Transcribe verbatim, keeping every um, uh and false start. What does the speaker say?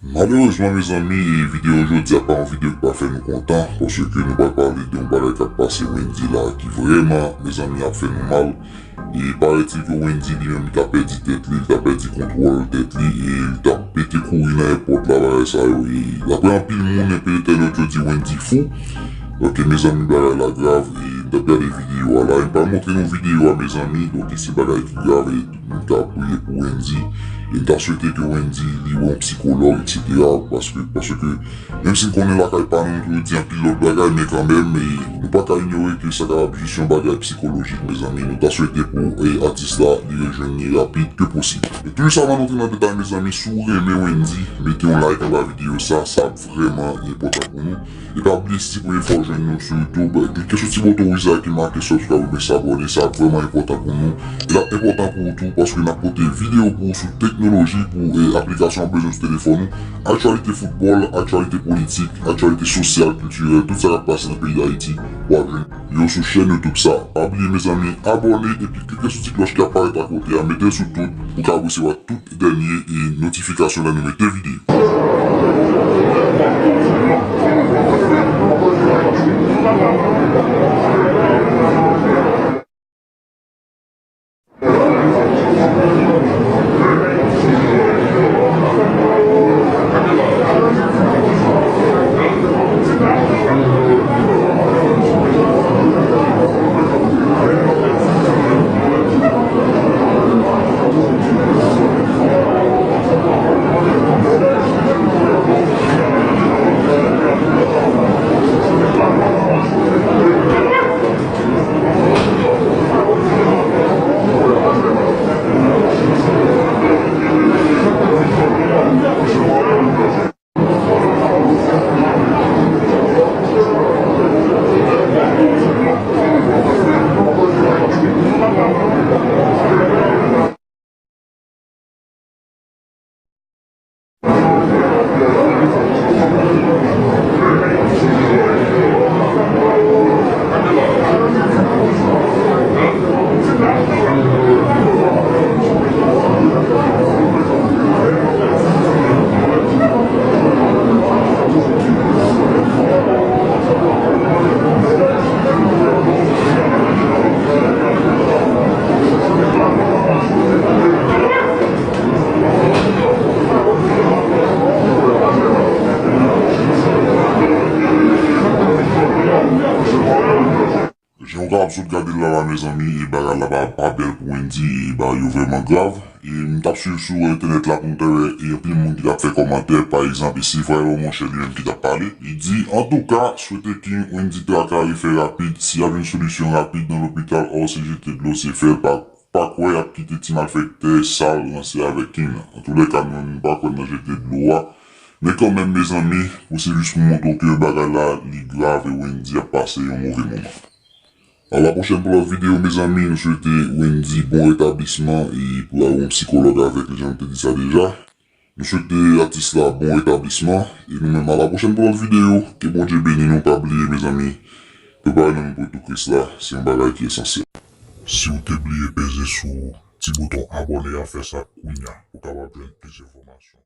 Malerezman, mezanmi, e videyo jodi a pa yon videyo ki pa fè nou kontan, paske nou pral pale de yon bagay k ap pase Wendyy la, ki vrèman, mezanmi, ap fè nou mal. E parètil ke Wendyy li menm, li ta pèdi tèt li, li ta pèdi kontwòl tèt li, e li ta pete kouri nan èpòt la, bagay sa yo. E daprè anpil moun, enpe entènot yo di Wendyy fou. Donk, mezanmi, bagay la grav, e n t ap gade videyo a la, e m pral montre nou videyo a, mezanmi. Donk, se bagay ki grav, e nou ta priye pou Wendyy. E n ta swete ke Wendyy li wè yon psikològ, etsetera. Paske, paske, menm si n konnen lakay pa nou, nou toujou di anpil lòt bagay, men kanmenm, e nou pa ka inyore ke sa kapab jis yon bagay psikolojik, mezanmi. Nou ta swete pou, e, atis la, li rejwenn li rapid ke posib. E toujou sa, anvan nou antre nan detay, mezanmi, si w renmen Wendyy, mete yon like anba videyo sa, sa ap vrèman enpòtan pou nou. E pa bliye, si se premye fwa w jwenn nou sou YouTube, klike sou ti bouton wouj la ki make subscribe oubyen s'abonner, sa ap vrèman enpòtan pou nou. E l ap enpòtan pou ou tou, paske n ap pote videyo pou ou sou teknoloji, pou, e, aplikasyon w ap bezwen sou telefòn ou, aktyalite foutbòl, aktyalite politik, aktyalite sosyal, kiltirèl, tout sa k ap pase nan peyi Dayiti, w ap jwenn yo sou chèn YouTube sa. Pa bliye, mezanmi, abòne epi klike sou ti klòch ki ap parèt akote a, mete l sou tout pou w ka resevwa tout dènye, e, notifikasyon lè nou mete videyo. Jan w ka ap sot gade l la, la, mezanmi, e bagay la pa, pa bèl pou Wendyy, e bagay yo vrèman grav. E m t ap swiv sou entènèt la pou m te wè, e anpil moun ki t ap fè kòmantè, pa egzanp, e se Vraylor Monchè li menm ki t ap pale. Li di, antouka, swete King Wendyy Traka refè rapid, si y ap jwenn solisyon rapid nan lopital, ò, se jete dlo, se fè l pa, pa kwè y ap kite ti malfektè sal ranse avèk King nan. Antoulèka, nou menm, nou pa kwè nan jete dlo a. Men kanmenm, mezanmi, pou se jis pou montre w ke bagay la, li grav e Wendyy ap pase yon move moman. A la pwochèn pou lòt videyo, mezanmi, nou swete Wendyy bon retablisman e pou al wè yon psikològ avèk li, jan m te di sa deja. Nou swete atis la bon retablisman, e nou menm a la pwochèn pou lòt videyo, ke Bondye beni nou, pa bliye, mezanmi, prepare nou pou retou Kris la, se yon bagay ki esansyèl. Si w te bliye peze sou ti bouton abòne a, fè sa kounya pou w kapab jwenn plis enfòmasyon.